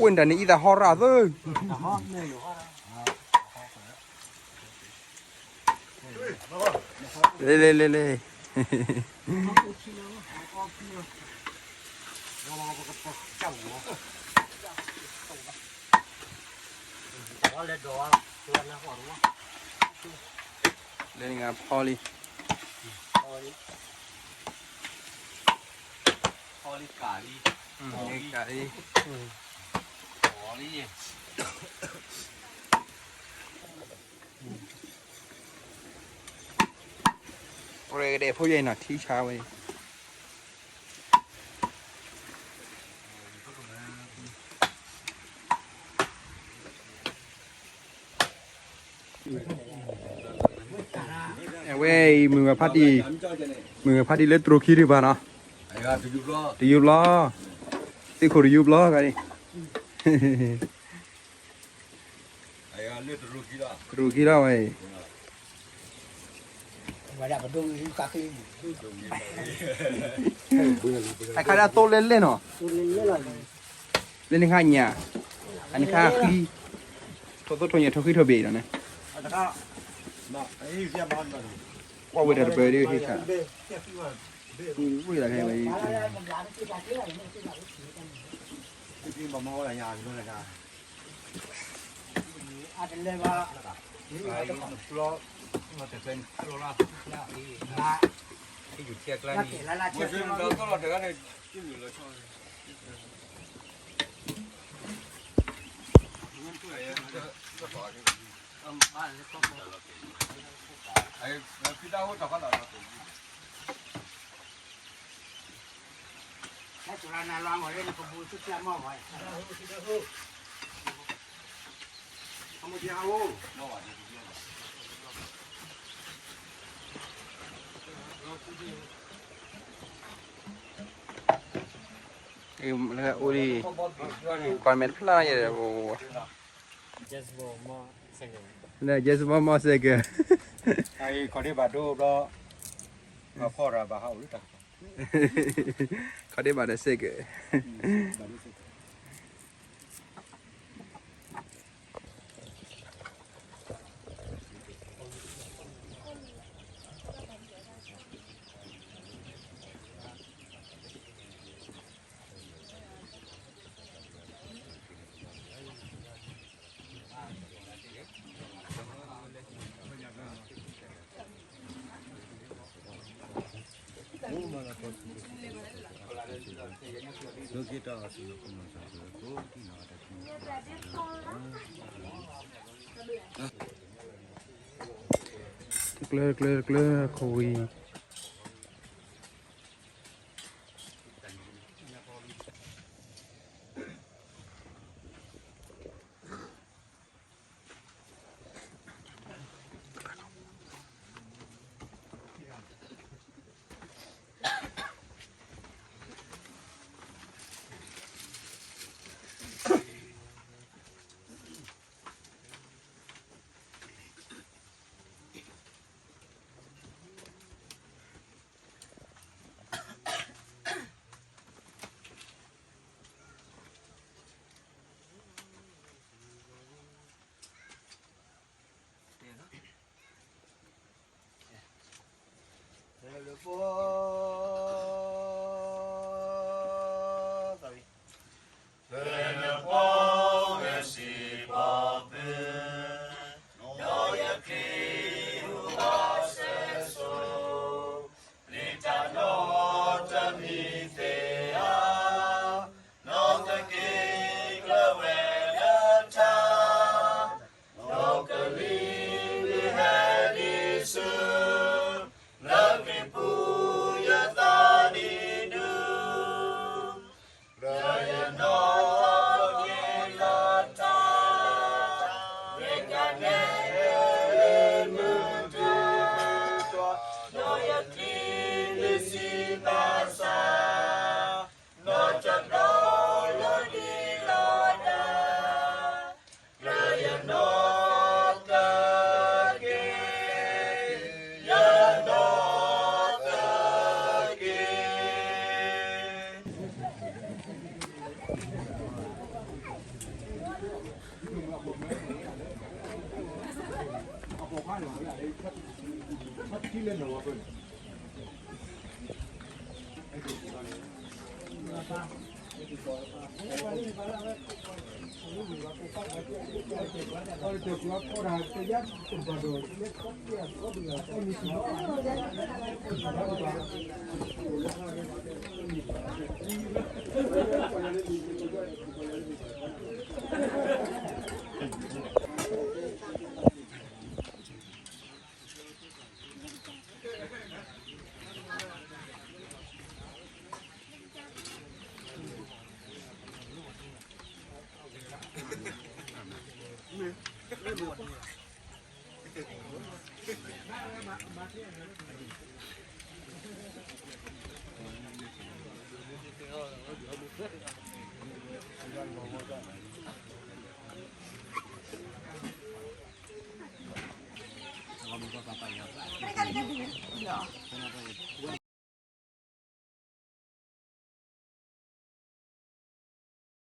ဝ့ၢ်တၢ်န့ၣ်အံၤသးဟီရၣ်သၢ လဲၤလဲၤလဲၤလဲၤ လဲၤနဂၤဖီလံ ဖီလံကၣ်လံ ကၣ်လံ ဖီလံ ပရဲကဒဲးဖိယဲၢ်နီၤ ထံဆါဝဲ အဝဲအံၤ မုၢ်ဂၤဖါတံၢ် မုၢ်ဂၤဖါတံၢ်လၢတရူးခံဒံးဘၣ်နီၤ တယူၤဘျီ သ့ၣ်ခိၣ်တယူၤဘျီဂၤန့ၣ် တရူးခံလီၤဝဲအံၤ အခါဒၣ်သိလဲၣ်လဲၣ်နီၤ လၢနခါညါ အနခါဃံ ထိၣ်သိၣ်ထိၣ်ညၣ်ထိၣ်ဃံထိၣ်ဘ့ၣ်ဒီးန့ၣ် ကွၢ်ဝဲတၢ်တပၢၤဒ်ဟ့ၣ်ခါ ဝဲဒၣ်ခဲဝဲ အိၣ်ဒံး ကွၢ်မဲာ်တဖျါယဲၢ် လၢ Jasper မီၢ်စဲကဲ ခီၣ်ဒ့ဘၣ်ဒိဘျီ ဖီၣ်ရၤဘၣ်ဟးအိၣ်လၢတၢ် ခီၣ်ဒ့ဘၣ်ဒီးစဲကဲ တကျၢၤ တကျၢၤ တကျၢၤ ခိၣ်ဝံၤ ပ